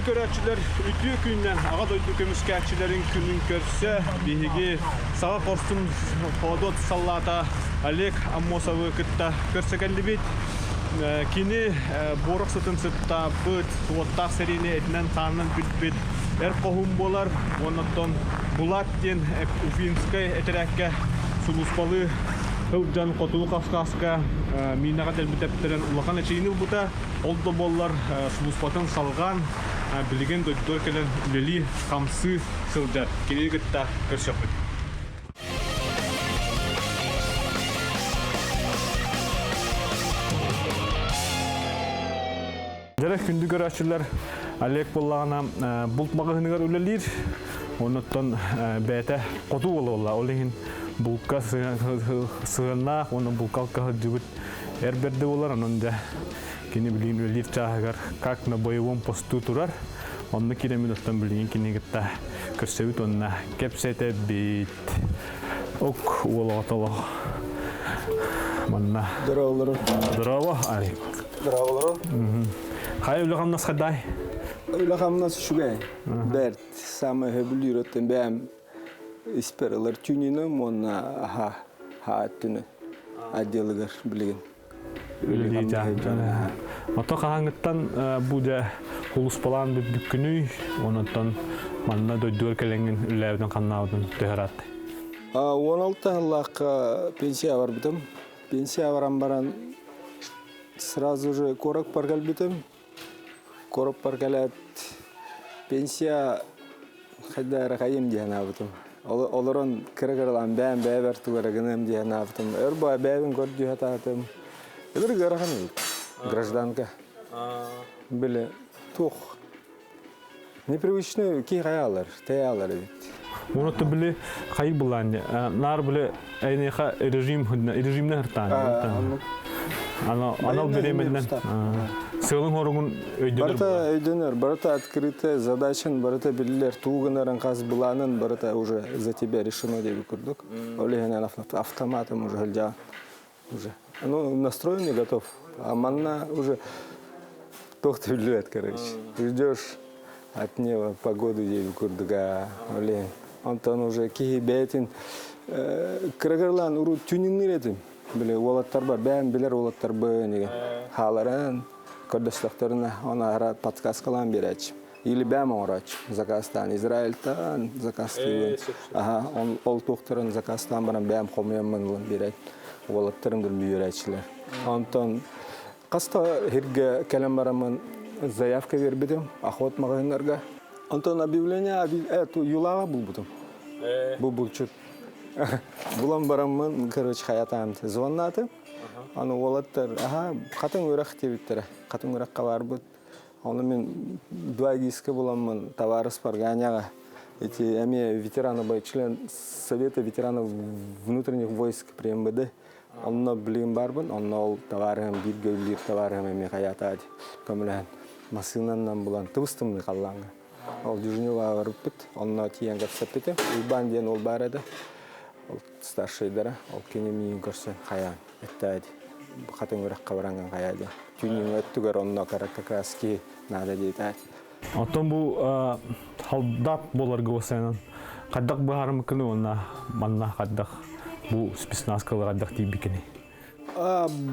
Күндү көрөөччүлэр, үтүө күнүнэн Аҕа дойду көмүскээччилэрин күнүн көрсө биһиги саха хорсун хоодуот саллаата Олег Аммосовы кытта көрсө кэллибит. Кини буорах сытын сыттаабыт, уоттаах сэриини этинэн-хаанынан билбит эр хоһуун буолар. Оннуттан Булат диэн Уфимскай этэрээккэ сулууспалыы сылдьан Хотугу Кавказка миинэҕэ дэлби тэптэрэн улахан эчэйиини ылбыта. Ол да буоллар сулууспатын салҕаан билигин дойдутугар кэлэн үлэлии-хамсыы сылдьар. Кинини кытта көрсөхпүт. Дьэрэ күндү көрөөччүлэр, Олег буоллаҕына булт маҕаһыыныгар үлэлиир. Оннуттан бэйэтэ хоту буола Ол иһин булка сыһыаннаах уонна булка сылдьыбыт эр бэрдэ буолар. Онон дьэ кини билигин үлэлиир чааһыгар как на боевом посту турар. Онно киирэммит оттон билигин кини кытта көрсөбүт уонна кэпсэтэбит. Ок уол оҕото манна. Здорово. Здорово, Арик. Здорово. Хайа үлэ-хамнас хайдай? Үлэ-хамнас үчүгэй. Бэрт. Самый сөбүлүүр өттүн бэйэм испэр ылар түүнүнүм уонна аха хаа өттүнү отделыгар билигин. Ото хаһааҥҥыттан бу дьэ хулуспалаан бүппүккүнүй, онон манна дойдугар кэлэҥҥин үлэлээбитин хамнаабытын төһө 16 сыллаахха пенсия барбытым. Пенсия баран баран сразу же куоракпар кэлбитим. Куораппар кэлээт пенсия хайда эрэ хайым дии санаабытым. Олорон кыра-кыралаан бэйэм бэйэбэр тугу эрэ гыныам дии санаабытым. Өр баа бэйэбин көрдүү сатаатым. Өлөр ыарахан эбит. Гражданка. Били туох непривычный киһи хайаалар, тэйаалар эбит. Уонна били хайы булаанне наар били эйнеха режим режимне хыртаан. Анал анал беременнен сыалын хоругун өйдөнөр. Барыта өйдөнөр, барыта открытая задачан, барыта биллер, туугынарын хас былаанын барыта уже за тебя решено диэби курдук. Ол иһин автоматом уже сылдьаҕын. Уже. Ну, настроен готов. А манна уже туох да биллибэт, короче. Ждешь от неба погоду диэби курдуга. Блин. Онтон уже киһи бэйэтин кырагырлаан урут тюнингнир этим. Били уолаттар бар, бэйэм билэр уолаттарбын деген. Хааларын көрдөстөхтөрүнэ, оны ара подсказкалаан биэрээччи. Или бэйэм оҥорооччу заказтаан Израильтан заказтыыбын. Аха, ол туохтарын заказтаан баран бэйэм хомуйаммын ылан биэрээт. Уолаттарым да үөрээччилэр. Онтон хаста сиргэ кэлэн бараммын заявка биэрбитим охот маҕаһыыннарга. Онтон объявление Юлаҕа булбутум. Бу булчут. Булан бараммын, короче, хаятаан звоннаатым. Аны уолаттар, аха, хатыҥ үрэх диэбиттэрэ. Хатыҥ үрэххэ барбыт. Ону мин 2ГИС-ка буламмын табаарыс Парганяҕа эти эмиэ ветераны член Совета ветеранов внутренних войск при МВД онно билигин баарбын онно ол табаарыһым бииргэ үлэлиир табаарыһым эмиэ хайаатаа көмөлөһөн массыынанан булан тыбыс-тымныы халлааҥҥа ол Дюжневаҕа барбыппыт онно тиийэн кэпсэппитим Уйбаан диэн уол баар этэ ол старшайдара ол кини миигин көрсөн хайаан эттээди хатыҥ үрэххэ бараҥҥын хайаа диэн түүнүҥ өттүгэр онно как раз киһи наада диэтээт Оттон бу солдат буоларга уосайынан хайдах быһаарымыккыны уонна манна хайдах бу спецназкалар хайдах тиийбиккиний?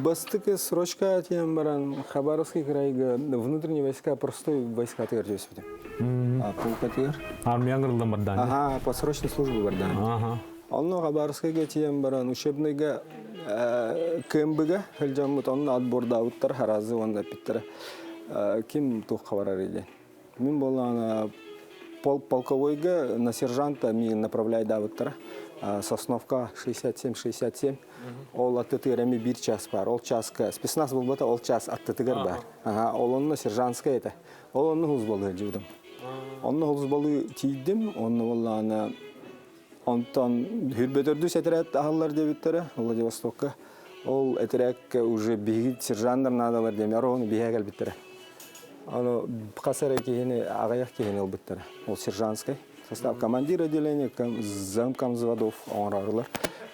Бастакы срочка тиийэн баран Хабаровский крайга внутренние войска простой войска тыгар түспүтүм. Полка тыгар. Армия ыңырылдан бардаан. Ага, по срочной службе бардаан. Ага. Онно Хабаровскайга тиийэн баран учебныйга КМБ-га сылдьаммыт онно отбордаабыттар харазы уонна эппиттэрэ ким туохха барар диэн. Мин буоллаҕына полковойга на сержанта миигин направляйдаабыттара. Сосновка 67-67. Ол аттытыгар эми биир час бар. Ол часка спецназ буолбата, ол час аттытыгар бар. Ага, ол онно сержантская этэ. Ол онно хузбалыы сылдьыбытым. Онно хузбалыы тиийдим, онно буоллаҕына Онтон Хүрбөтөрдүс этэрээт аһыллар диэбиттэрэ Владивостокка. Ол этэрээккэ уже биһиги сержаннар наадалар диэн орону биһиэхэ кэлбиттэрэ. Ону хас эрэ киһини, аҕыйах киһини ылбыттара. Ол сержантскай состав командир отделения, замком взводов оҥороорулар.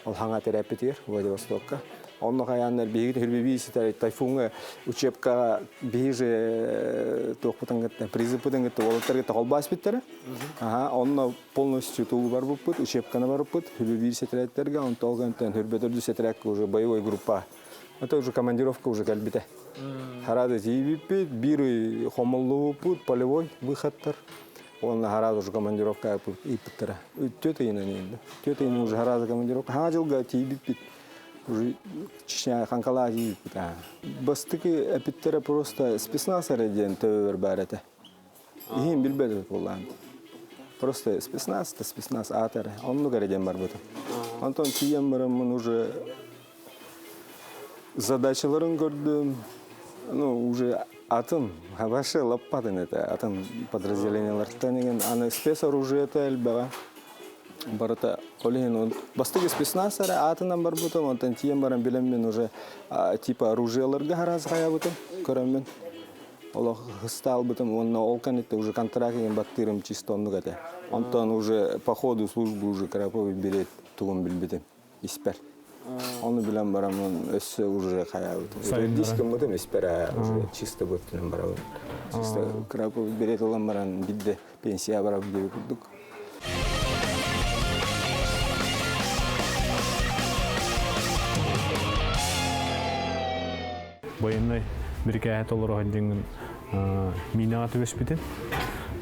Ол хаҥа этэрээппитигэр Владивостокка. Онно хайааннар биһиги хүрбэбии ситэр тайфуҥҥа учебкаҕа биһи же туохпутун кытта призывпытын кытта уолаттар кытта холбооспуттара. Аха, онно полностью туу барбыппыт, учебканы барыппыт, хүрбэбиир сэтэрээттэргэ, онтон ол кэнниттэн хүрбэ төрдүс этэрээккэ уже боевой группа. Это уже командировка уже кэлбитэ. Харада тиийбиппит, биир ый хомуллубуппут, полевой выходтар. Уонна хараас уже командировка ыыппыттара. Түөрт ыйынан иһинде. Түөрт ыйынан уже хараас командировка. Хаҥа дьылга тиийбиппит. Уже Чечня Ханкалаа тиийбиппит. Бастакы эпиттэрэ просто спецназ эрэ диэн төбөбөр баар этэ. Иһин билбэт эбит буоллаан. Просто спецназ да спецназ аата эрэ. Оннук эрэ диэн барбытым. Онтон тиийэн бараммын уже задачаларын көрдүм. Ну, уже атын, вообще лаппатын это, атын подразделениялартан деген, аны спецоружиета элбэҕэ. Барыта ол иһин бастакы спецназ эрэ аатынан барбытым, онтон тиийэн баран билэммин уже типа оружиеларга хараас хайабытым, көрөммүн. Олох ыстаалбытым уонна ол кэнниттэн уже контракт игин баттыырым чисто оннук этэ. Онтон уже по ходу службы уже краповый берет тугун билбитим испэр. Ону билэн бараммын өссө уже хайаабытым. Диск гыммытым испэр уже чисто быттынан барабын. Чисто краповый берет ылан баран бидде пенсия барабын диэби курдук. Военнай бирикээһи толоро сылдьыҥҥын миинэҕэ түбэспитин.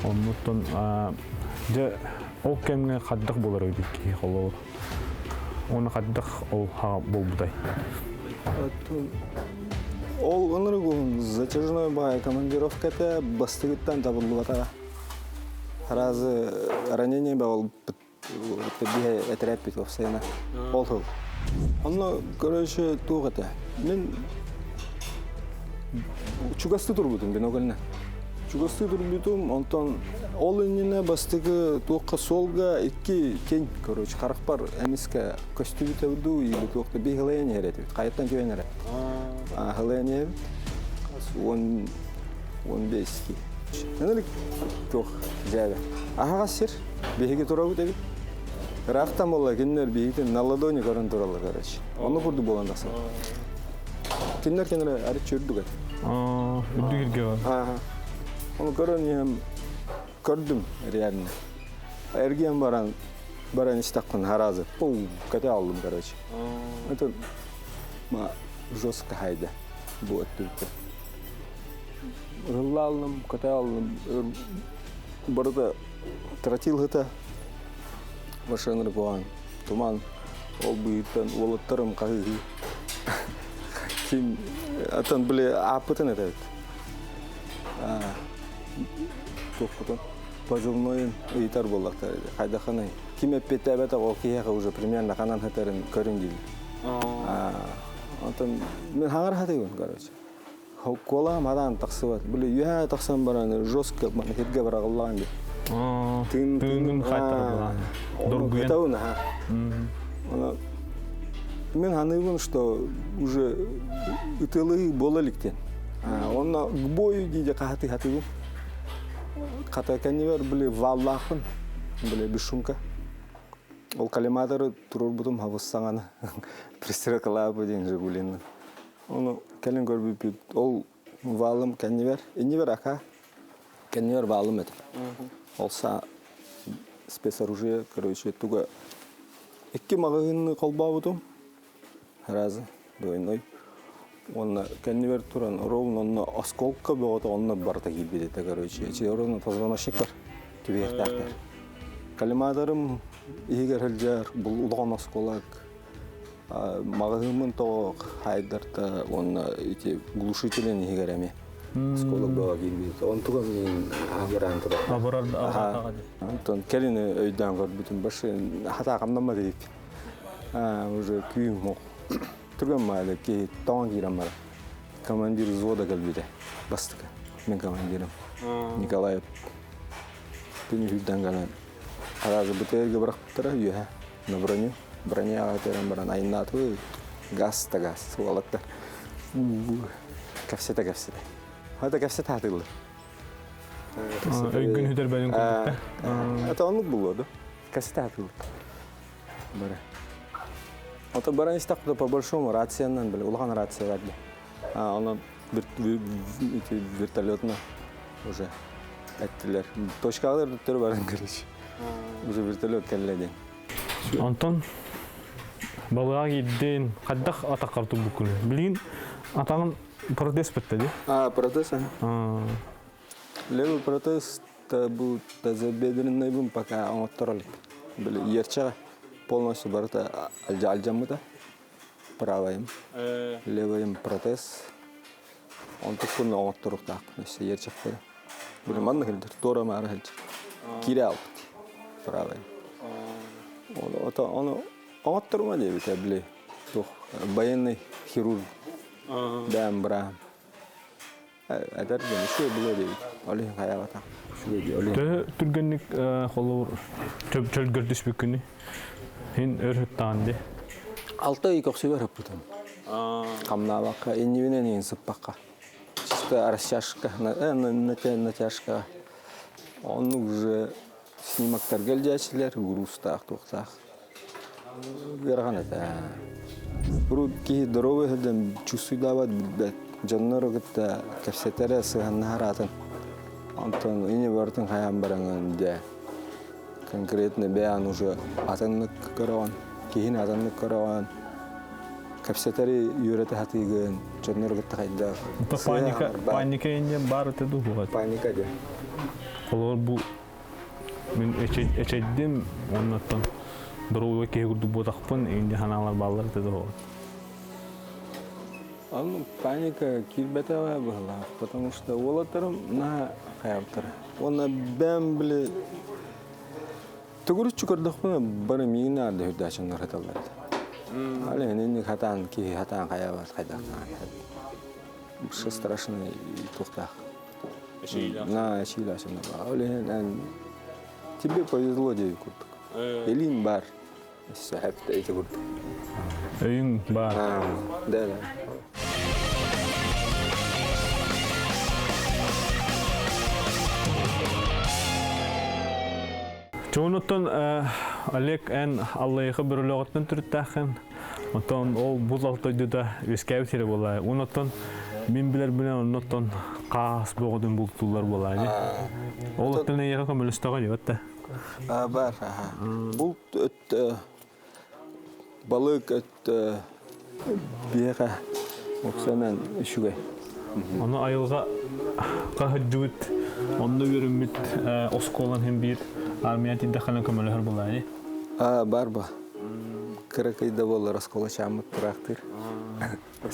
Оннуттан дьэ ол кэмҥэ хайдах буолар эбит киһи холобур. Уонна хайдах ол буолбутай? Ол ынырыгын затяжной баай командировката бастыгыттан табыллыбатаҕа. Разы ранение ол биһэ этэрээппит уопсайына. Ол тыл. Онно короче туох этэ. Мин чугастыы турбутум бинокльна. Чугастыы турбутум, онтон ол иннинэ бастакы туохха суолга икки тень, короче, харахпар эмискэ көстүбүтэ дуу, или туохта би хылайан иһэр этибит. Хайаттан түһэн эрэ. Хылайан иһэбит. 10 15 ки. Ынырык туох дьээбэ. Аһаҕас сир. Биһиги турабыт эбит. Ыраахтан буолла кинилэр биһигитин на ладони көрөн тураллар, короче. Онно курдук буолан тахсар. Кинилэр кинилэр арыччы үрдүк этэ. Үрдүк иргэ бар. Оны көрөн иһэн көрдүм реально. Эргиэн баран баран истэхпин харазы пуу кете алдым, короче. Это ма жестко хайда бу өттүбүттэн. Ыһылла аллым, көтө аллым. Барыта тротил ыта машина куһаҕан туман ол быыһыттан уолаттарым хаһыыһыы ким атын били ааппытын этэбит туохпутун позывнойун ыйытар буоллахтар хайдаханый ким эппиэттээбэтэх ол киһиэхэ уже примерно ханан сытарын көрүн диибин онтон мин хаҥар хатыыбын короче куолаһым хараан тахсыбат били үөһээ тахсан баран жестко сиргэ быраҕыллаан дии тыын тыынгын хайтарбылаан доргуйан аха Оны мен ханыыбын что уже ытылыы буола иликтен онно к бою диде хатыы хатыыбын хата кэннибэр били валлаахпын били бесшумка ол коллиматоры туруорбутум хабыс саҥаны пристрелкалаабы диэн Жигулинна Ону кэлин көрбүппүт ол валым кэннибэр иннибэр ака кэннибэр валым этэ ол саа спецоружие короче туга икки маҕаһыынны холбообутум разы двойной уонна кэннибэр туран ровно онно осколка бөҕөтө онно барыта киирбит этэ короче эчи ровно позвоночниктар түбэһиэхтээхтэр коллиматорым иһигэр сылдьар бул улахан осколок маҕаһыыммын тоҕо хаайдарта уонна ити глушителин иһигэр эмиэ осколок бөҕө киирбит онтуга мин абыраан турар абырар онтон кэлин өйдөөн көрбүтүм башы хата хамнаммат эбит уже күүм ох түргэн маалы киһи тоҥон киирэн барар командир взвода кэлбитэ бастакы мин командирым Николаев күн үһүрдэн кэлэн аразы БТР-ге бырахпыттара үөһэ на броню броняға терен баран айнаатыбыт газ да газ уолаттар кэпсэтэ кэпсэтэ хата кэпсэтэ хатыллар Өйгүн хүтэрбэдин курдукта. Это оннук булуоду кэпсэтэ хатыллар бары. Ото баран истэхпитэ по большому рациянан били улахан рация бар дии. А онон вертолетно уже эттилер. Точкалар төттөрү баран короче. Уже вертолет кэллэ диэн. Онтон балыга киирдин, хайдах атаххар турбуккун? Билигин атаҕын протез бытта дии? А, протез, ага. Левый протез бу тазобедренныйбын пока оҥотторо илик. Били иэрчэҕэ полностью барыта алдьаммыта. Правайым. Левыйым протез. Онтуккун оҥотторуохтаахпын өссө иэрчэхтэри. Били манна сылдьар, туора маара сылдьар. Киирэ албыт. Правайым. Ото ону оҥотторума диэбитэ били туох военный хирург бэйэм быраам. Эдэр дьон үчүгэй булуо диэбит. Ол иһин хайаабатах. Үчүгэй дии. Ол иһин. Төһө түргэнник холобур чөлгөр түспүккүнүй? Һин өр һыттаҕын дии. Алта ый көхсүбэр ыппытым. Хамнаабакка, иннибинэн иһин сыппакка. Чисто растяжка, натяжка. Оннук уже снимоктарга илдьээччилэр, грузтаах, туохтаах. Ыарахан этэ. Урут киһи здоровый сылдьан чувствуйдаабат билбэт. Дьоннору кытта кэпсэтэрэ, сыһаннаһар атын. Онтон ини барытын хайаан бараҥын дьэ. Конкретно бэйэҕин уже атыннык көрөҕүн, киһини атыннык көрөҕүн. Кэпсэтэри үөрэтэ сатыыгын, дьоннору кытта хайдах. Паника, паника инньэ баар этэ дуу Паника дьэ. Холобур бу Мин эчэйдим уоннаттан доруобуйа киһи курдук буотахпын инди ханаалар бааллар этэ да Аны паника киирбэтэҕэ быһылаах, потому что уолаттарым наһаа хайаабыттара. Уонна бэйэм били төгүрүччү көрдөхпүнэ бары миигин наада үрдээччиннэр сыталлар этэ. Али инник хатаан киһи хатаан хайаабат хайдахтаан. Вообще страшный туохтаах. На, Ол иһин тебе повезло диэби курдук. Илиим баар. Сөп ити курдук. Өйүҥ баар. Да, да. Чоҕунуттан Олег эн Аллайыха бөрөлөҕүттэн төрүттээххин. Оттон ол бу дойдута үөскээбит сирэ буолла. Оннуттан мин билэрбинэн оннуттан хаас бөҕөтүн бултууллар буолаа ини. Ол оттон эйиэхэ көмөлөстөҕө диэбэт да. Бар, Булт өттө балык өттө биһиэхэ уксанан үчүгэй. Ону айылҕа хаһыддыбыт, онно үөрүммүт оскуолан хин биир армия тиийдэххинэ көмөлөһөр буолаа ини. Бар ба. Кыракый да буоллар оскуола чааммыт тураахтыыр.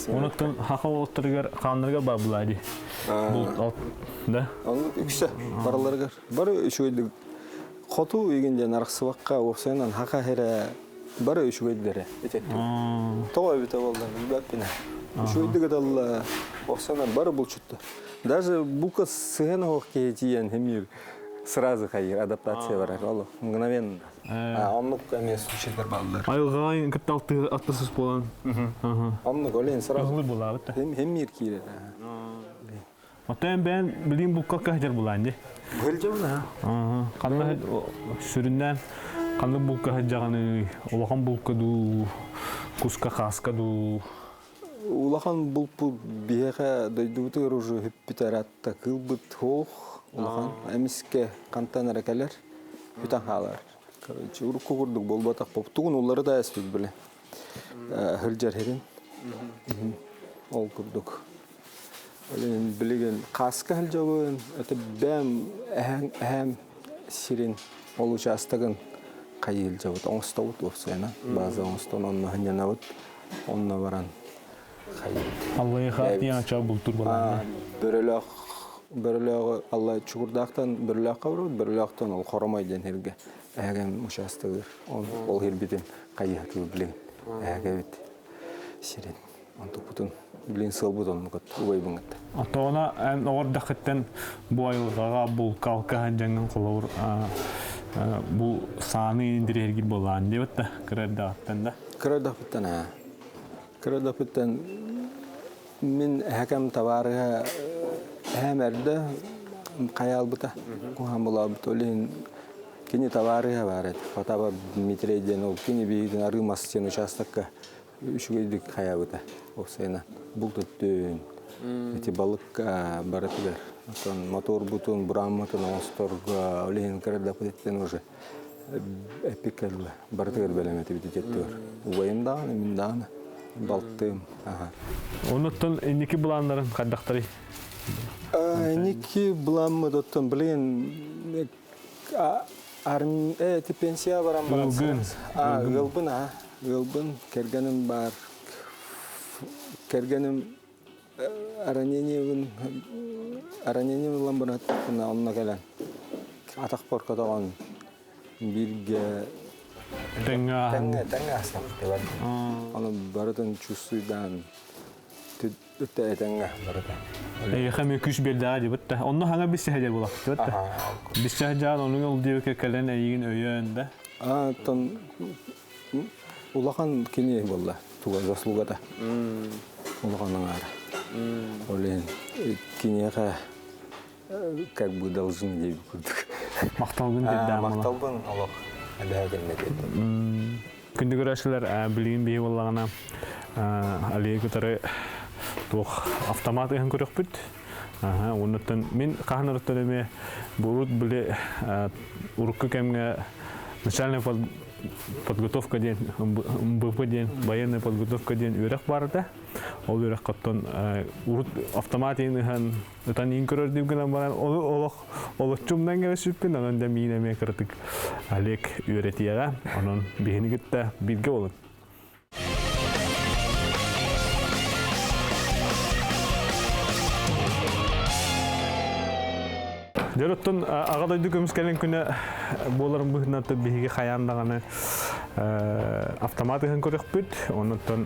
Онуттан хаха уолаттарыгар хааннарыгар бар булаа дии. Булт да? Оннук үксэ барыларыгар. Бары үчүгэйдик хоту игин диэн арахсыбакка уопсайынан хаха эрэ бары үчүгэйдэрэ итеттим. Тоҕо эбитэ буолла билбэппин. Үчүгэйдик ыталла уопсайынан бары булчуттар. Даже бука сыһан оһох киһи тиийэн хэмиир сразу хайыр адаптация барар ол мгновенно. Оннук эмиэ случайдар бааллар. Айылҕаҕа кытта алтысыс буолан. Оннук олен сразу. Ыһылы булаабыт да. Хеммир киирэр. Оттон бэйэн билигин булка кыһдьар булаан дии. Быһылдьабын аха. Ханна сүрүннээн ханнык булка сылдьаҕыный? Улахан булка дуу, куска хааска дуу? Улахан булпут биһиэхэ дойдубутугар уже бүппүт араатта кыылбыт суох улахан эмискэ хантан эрэ кэлэр бүтэн хаалар. Короче, урукку курдук буолбатах тугун уллары эспит били сылдьар иһин ол курдук. Билигин хааска сылдьабын, это бэм эһэм эһэм сирин ол учаастагын хайыы сылдьабыт оҥостобут уопсайынан база оҥостон онно сынньанабыт Онно баран хайыыбыт. Аллайыха диэн бултуур балаҕан. Бөрөлөөх Бөрөлөөҕү Аллай Чугурдаахтан Бөрөлөөххө барабыт, Бөрөлөөхтөн ол Хоромой диэн сиргэ эһэгэм учаастагыыр. Ол сирбитин хайыһатыы билигин эһэгэбит сирин онтукпутун билигин сыалбыт оннук убайбын кытта. Оттоҕуна эн оҕордаххыттан бу айылҕаҕа булка-алка дьаҥҥын холобур бу сааны интириэһиргиир буоллаҕын диэбит да кыра эрдэҕиттэн да. Кыра эрдэхпиттэн аа. Кыра эрдэхпиттэн мин эһэкэм табаарыһа эһэм эрдэ хайаалбыта, куһаҕан булаабыта. Ол иһин Кини табаарыһа баар этэ. Потапов Дмитрий диэн ол кини биһигитин арыы мас диэн учаастакка үчүгэйдик хайаабыта. Уопсайынан булт өттүн, ити балыкка барытыгар. Оттон моторбутун, бурааммытын оҥосторго, ол иһин кыра уже эппиккэ дылы барытыгар бэлэм этибит итиэттигэр. Убайым даҕаны, мин даҕаны, балтым. Аха. Онуттан инники былааннарын хайдахтарый? Инники былааммыт оттон, блин, Эти пенсия баран баран Ыалгын. А, ыалбын а, ыалбын, кэргэним баар. Кэргэним ранениебын ранением ылан бараттахпына онно кэлэн атахпар көтөҕөн бииргэ Тэҥҥэ тэҥҥэ тэҥҥэ астаппыт Ону барытын чувствуйдаан Үтэ этэҥҥэ барыта. Эйиэхэ эмиэ күүс биэрдэҕэ дии бытта. Онно хаҥа билсиһэ дьэ буолахпыт бытта. Билсиһэ дьаан онуҥ ол диэбиккэ кэлэн эйигин өйөөн да. А, тон улахан кини буолла туга заслугата. Улахан аҥаара. Ол иһин киниэхэ как бы должны диэбит курдук. Махталгын тирдээн Махталбын олох обязательно тиэрдим. Күндү көрөөччүлэр, билигин биһи буоллаҕына Алия кытары туох автомат ыһан көрөхпүт. Оннуттан мин хаһан ырыттан эмиэ бурут били урукку кэмҥэ начальная подготовка диэн МБП диэн военная подготовка диэн үөрэх баар этэ. Ол үөрэххэ оттон урут автомат ыһан ытан иин көрөр дип гынан баран ону олох олоччумнан кэлэ сүппүн онон да миин эмиэ кыратык Олег үөрэтиэҕэ онон биһини кытта бииргэ болун. Дьэр оттон аҕа дойду көмүскэлин күнэ буоларын быһыытынан биһиги хайаан даҕаны автомат ыһан көрөхпүт. Оннуттан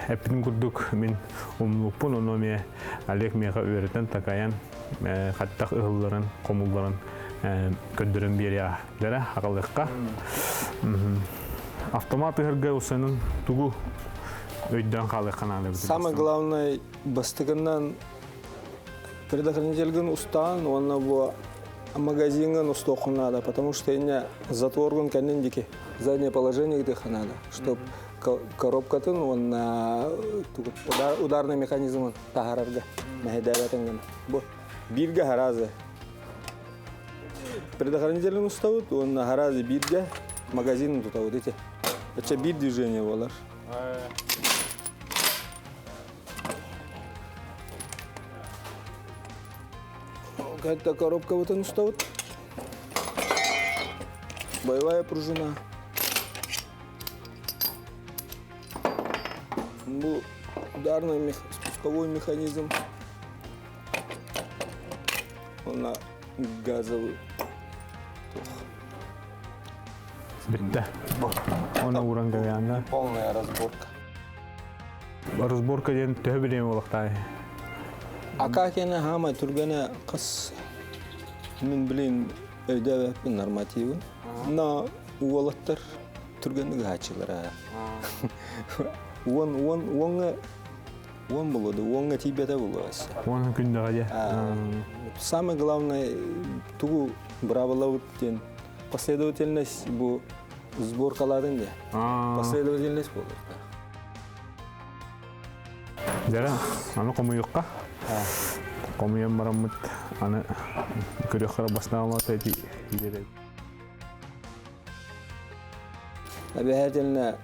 эппитим курдук мин умнуппун, ону эмиэ Олег миэхэ үөрэтэн такайан хаттах ыһылларын, хомулларын көрдөрөн биэриэҕэ. Дэрэ, аҕалыахха. Автомат ыһарга усанын тугу өйдөөн хаалыахха наада Самое главное, бастакынан предохранительгын устаан уонна бу магазиҥҥын устуоххун наада, потому что инне затворгун кэннин дики заднее положение гытыахха наада, чтоб коробкатын уонна ударный механизмын таһаарарга мэһэйдээбэтин гына. Бу бииргэ харазы предохранителин уставыт уонна харазы бииргэ магазинын тутабыт ити. Өчө биир движение болар. Какая-то коробка уставыт. Боевая пружина. Бу ударный спусковой механизм. Уонна газовый. Бүттэ. Оны ууран кэбиһэннэ. Полная разборка. Разборка диэн төһө билиэн буолуохтаай? Ака кene хаамай түргэнэ қыс мин билин өйдөөбөппүн нормативын. Но уолаттар түргэнник ыһааччылара. Уон уон уоҥҥа уон булуоду, уоҥҥа тиийбэтэ булуо өссө. Уон күндэҕэ дьэ. Самое главное тугу быраабылабыт диэн последовательность бу сборкалаатын дьэ. Последовательность буолуохтаах. Дьэ, аны хомуйуохха. Хомуйан бараммыт аны көрүөххэ бастаан эти Обязательно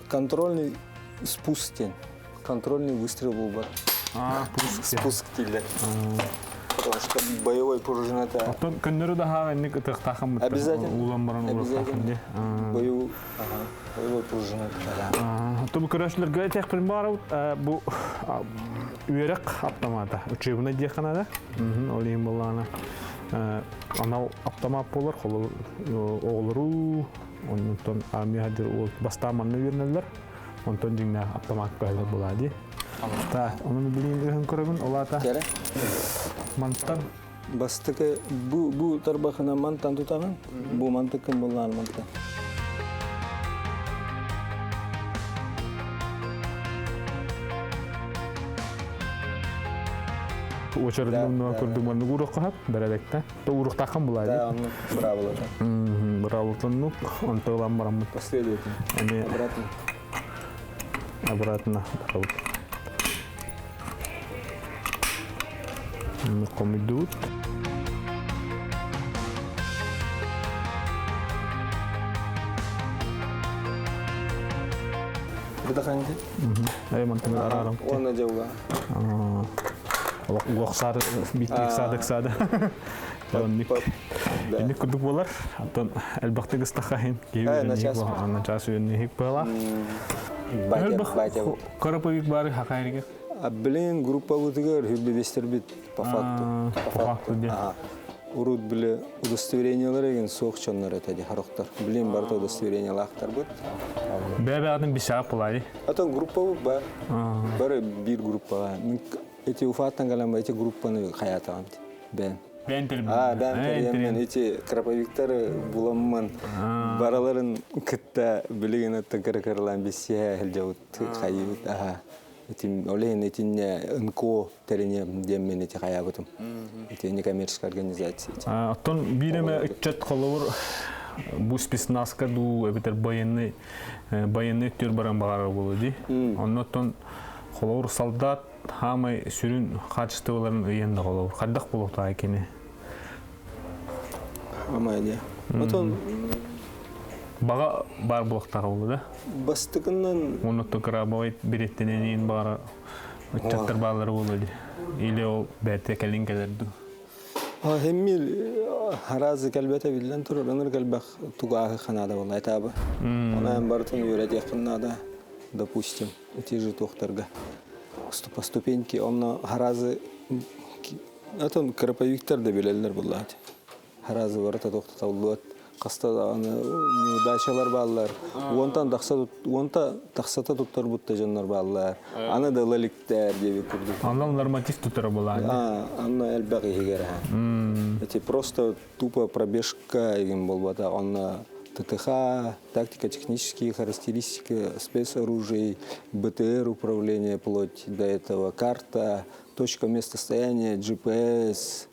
контрольный спуск диэн. Контрольный выстрел буолбат. А, пуск. Спуск дииллэр. Потому что боевой пружина это... Оттон көннөрү да инник ытыахтаахын Обязательно. Уулан баран Обязательно. Боевой, боевой пружина. Тубу көрөөчүлэргэ этиэхпин баарабыт бу үөрэх аптамаата учебный диэххэ наада. Ол иһин буоллаҕына анал аптамаат буолар оҕолору онтон армия хадыр бастаан манна үөрэнэллэр онтон дьиҥнээх аптамаат көһөлөр буолаа дии. Так, онон билигин ыһын көрөбүн, ол аата мантан Бастакы бу бу тарбахына мантан тутаҕын, бу мантыккын буллаан мантан. Очередной курдук маннык уруохха бэрээдэктэ. То уруохтааххан булаа. Да, оннук быраабылата. Быраабылатыннук, онто ылан бараммыт. Последовательно. Эми Обратно. Обратно барабыт. Хомуйдубут. Бытаханди. Эй, мантан арарам. Уонна дьылга. Уохсаар биттик саадык саада. Оннук. Инник курдук буолар. Оттон элбэхтик ыстахаһын киһи начаас үйэнниһик буолар. Батя, батя. Кырапыйык бары хакайрыгы. А блин, группабытыгар хүрбебестербит по факту. По факту де. Урут били удостоверениялар еген суох чоннор этеди харохтар. Блин, барта удостоверениялаахтарбыт. Бэбэҕин бисаап булай. Атын группа бар. Бары бир группаға. Эти Уфаттан кэлэн эти группаны хаятаҕам бэйэм. Бэйэн тэрбин. А, бэйэм тэрийэммин эти краповиктары буламмын бараларын кытта билигин оттон кыра-кыралаан билсиһэ сылдьабыт хайыыбыт аха. Этим ол иһин итиннэ НКО тэриниэм диэммин ити хайаабытым. Ити некоммерческая организация. Оттон биир эмэ ыччат холобур бу спецназка дуу эбэтэр военный военный өттүгэр баран баҕарар буолуо дии. Онно оттон холобур солдат хаамай сүрүн хаачыстыбаларын ыйан да холобур хайдах буолуохтаах кини? Амай дии. Отон баҕа баар буолуохтаах буолуо да? Бастакынан Онно крабовай бириэттэнэниин баҕара ыччаттар бааллара буолуо дии. Или ол бэйэтэ кэлин кэлэр дуу? Хэммил аразы кэлбэтэ биллэн турар, ыныр кэлбэх тугааһы ханаада буолла этабы. Онон барытын үөрэтиэххин наада, допустим, ити же туохтарга. По ступеньке, онно харазы атын краповиктар да билэллэр буллаат. Харазы барыта тохтотоллуот хаста даҕаны неудачалар бааллар. Уонтан тахса уонта тахсата туттарбыт да дьоннор бааллар. Аны да ыла иликтэр диэбит курдук. Анал норматив тутара буолаан. А, анна элбэх иһигэр Эти просто тупо пробежка игин болбата. Онно ТТХ, тактико-технические характеристики спецоружий, БТР управление вплоть до этого, карта, точка места стояния, GPS,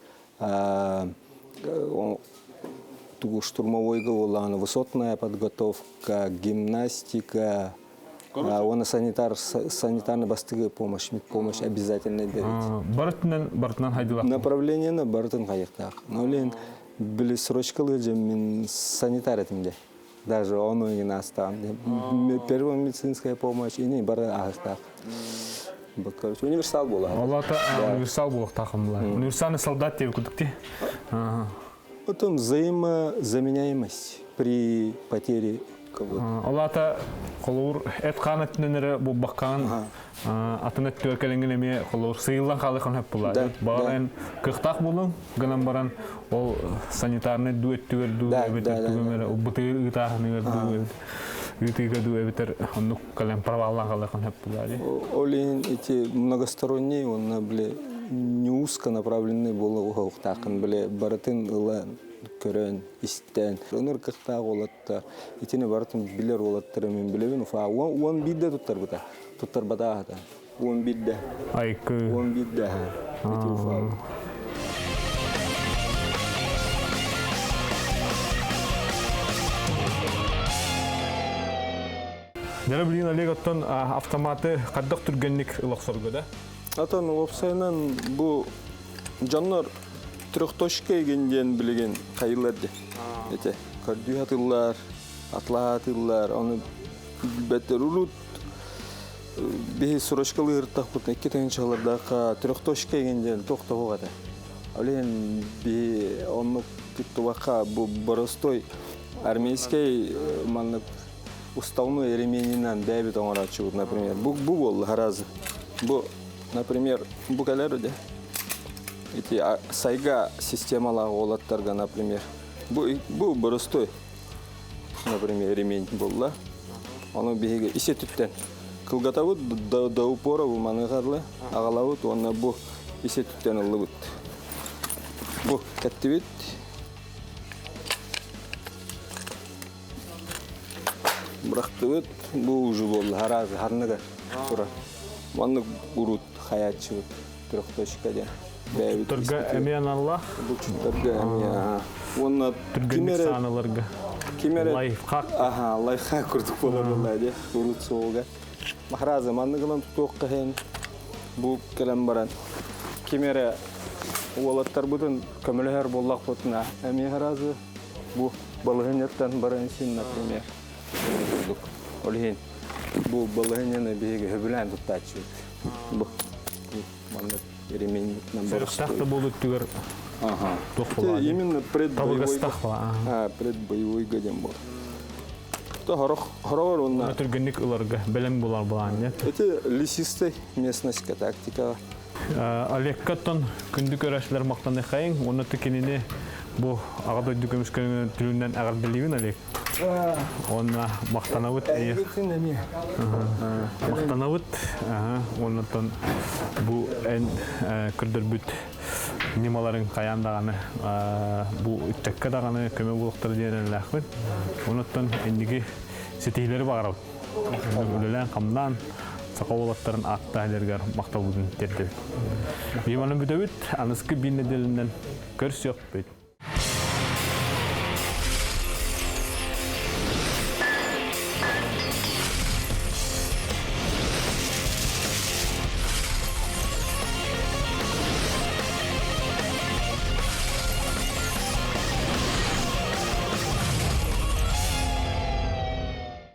штурмовой буоллаҕына высотная подготовка, гимнастика, уонна санитар санитарный бастыгы помощь, медпомощь обязательно дэбит. Барытынан барытынан хайдылах. Направлениені барытын хайыктаах. Но лен били срочкалы же мин санитар этим де. Даже он и настан. Первая медицинская помощь и не бары ахтаах. Вот, короче, универсал була. Олата универсал буолуохтаахым була. Универсальный солдат деп кудукти. Потом взаимозаменяемость при потере кого-то. Олата холуур эт хаан өттүнэн эрэ булбаккаан атын өттүгэр кэлэҥҥин эмиэ холуур сыйыллан хаалыхан хөп була. Баҕар кыахтаах буолуҥ гынан баран ол санитарный дуу өттүгэр дуу эбэтэр тугум эрэ бытыыр ыытааһыныгар дуу ыытыыга дуу эбэтэр оннук кэлэн проваллаан хаалыхан хөп була дии. Ол иһин ити многосторонний уонна били не узконаправленный буолуохтааххын били барытын ылан көрөн истэн ыныр кыахтаах уолаттар итини барытын билэр уолаттары мин билэбин уфа уон биирдэ туттарбыта туттарбатаахата уон биирдэ айкы уон биирдэ ити уфа Дьэ билигин Олег оттон автоматы хайдах түргэнник ылохсорго да? Отон уопсайынан бу дьоннор трехточка игин диэн билигин хайылар де. Эти көрдүү хатыллар, атлаа хатыллар, оны билбеттер урут биһи срочкалы ыртахпыт икки тыһыынчалардаахха трехточка игин диэн тохтоһуох этэ. Ол иһин биһи оннук туттубакка бу боростой армейский маннык уставной ременинэн бэйэбит оҥорооччубут, например. Бу, бу буолла харазы. Бу, например, бу кэлэр де. Ити сайга системалаах уолаттарга, например. Бу, бу боростой, например, ремень буолла. Ону биһиги ис өттүттэн кылгатабыт до, до упора бу маныхарлы аҕалабыт уонна бу ис өттүттэн ыллыбыт. Бу кэттибит. Бырахтыбыт, бу уже буолла араас ханныга турар. Маннык урут хаяччыбыт. Трехточка диэн. Бэйэбит Булчуттарга эмиэ аналлаах. Булчуттарга эмиэ. Уонна Түргэнник сааналарга. Ким эрэ Лайфхак. Аха, лайфхак курдук буолар буолла дии. Урут суолга. Махаразы манныгынан тутуохха иһин бу кэлэн баран ким эрэ уолаттарбытын көмөлөһөр буоллахпытына эмиэ харазы бу балаһыанньаттан баран син, например, курдук. Ол иһин бу балаһыанньаны биһиги сөбүлээн туттааччыбыт. Бу маннык ремень Сөрүктаах да буолу өттүгэр Ага. туох буолаа. Именно предбоевой. Табыгастаах буолаа. Предбоевой диэн буолар. То хорох хороор онна. Түргэнник ыларга бэлэм булар булаан нет. Это лесистой местность тактика. Олегкаттан күндү көрәшләр мактаны хайың, оны тикинини бу аға дойду көмүскөнүн түрүнөн эҕэрдэлиибин Олег. Онна мактанабыт. Мактанабыт. Оннотон бу эн көрдөрбүт ньымаларын хайаан даҕаны бу ыччакка даҕаны көмө буолуохтара диэн эрэллээхпин. Онуттан инники ситиһиилэри баҕарабыт. Үлэлээн хамнаан саха уолаттарын ааттаан махталбытын тиэрдэбит. Биир манан бүтэбит, аныскы биир нэдиэлэнэн көрсүөхпүт.